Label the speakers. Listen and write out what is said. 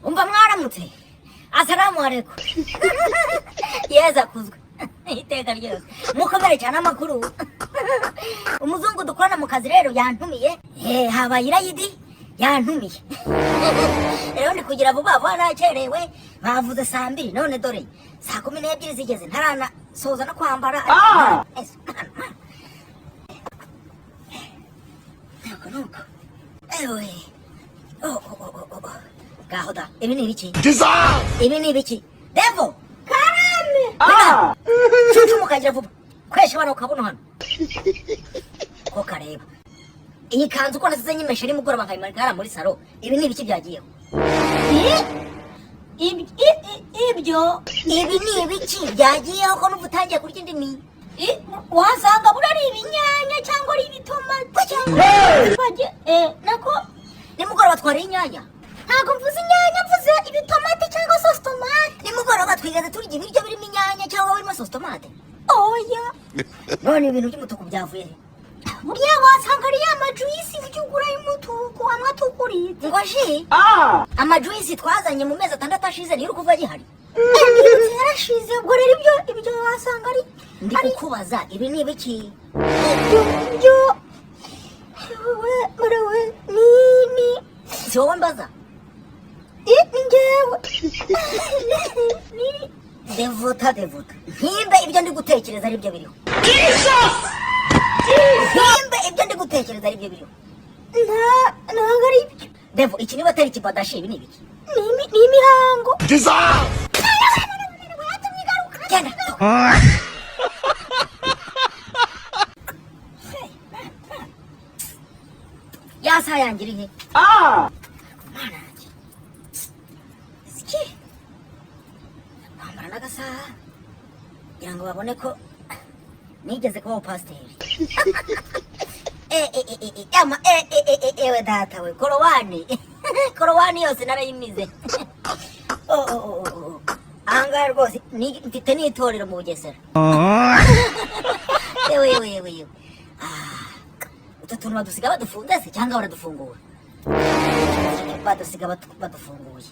Speaker 1: Umva, mwaramutse, asalamu alaikum, Yezu akuzwe iteka ryose, mukomere cyane. Amakuru? Umuzungu dukorana mu kazi rero yantumiye. Habaye irayidi, yantumiye rero ndi kugira vuba vuba, nakerewe. Bavuze saa 2, none dore saa 12 zigeze ntarana soza no kwambara. Ese, mana, mana. Nuko nuko, ewe, oh. Ngaho da, ibi ni ibiki? Ibi ni ibiki? Devo,
Speaker 2: Karame.
Speaker 1: Cucu, mukagira vuba kwesha abana ukabona hano ko kareba iyi kanzu uko nasize nyimeshe nimugoroba nkayimanika hariya muri salo. Ibi ni ibiki byagiyeho?
Speaker 2: Ibyo
Speaker 1: Ibi ni ibiki byagiyeho ko n'ubu utangiye kurya indimi?
Speaker 2: Wasanga buriya ari ibinyanya cyangwa ari ibitomati cyangwa nako.
Speaker 1: Nimugoroba twariye inyanya?
Speaker 2: Ntabwo mvuze inyanya, mvuze ibitomati cyangwa sauce tomate.
Speaker 1: Nimugoroba twigeze turya ibiryo birimo inyanya cyangwa birimo sauce tomate?
Speaker 2: Oya.
Speaker 1: None ibintu by'umutuku byavuye he?
Speaker 2: Buriya wasanga ari ya majuice ujya ugura y'umutuku, amwe atukuritse.
Speaker 1: Ngo ji amajuice twazanye mu mezi 6 ashize niyo uri kuva gihari?
Speaker 2: Ndibutse yarashize. Ubwo rero ibyo wasanga ari
Speaker 1: Ndi
Speaker 2: ari
Speaker 1: kukubaza, ibi ni ibiki?
Speaker 2: Ibyo we we ni
Speaker 1: Si wowe mbaza.
Speaker 2: Ni njyewe ni.
Speaker 1: Devuta, devuta, ntimbe ibyo ndi gutekereza ari byo biriho, ntimbe ibyo ndi gutekereza ari byo biriho.
Speaker 2: Ntabwo ari ibyo.
Speaker 1: Devo, iki niba atari ikibadashi, ibi ni ibiki?
Speaker 2: Ni imihango.
Speaker 1: Genda. Ya saha yanjye iri he? Mana yanjye, iki kwambara n'agasaha kugira ngo babone ko nigeze kuba pasiteri. Yama, ewe data we, korowani, korowani yose narayimize. Oh. Ahangaha rwose mfite n'itorero mu Bugesera. Yewe, yewe, yewe, yewe. Ah, utu tuntu badusiga badufunze se cyangwa baradufungura? Badusiga badufunguye.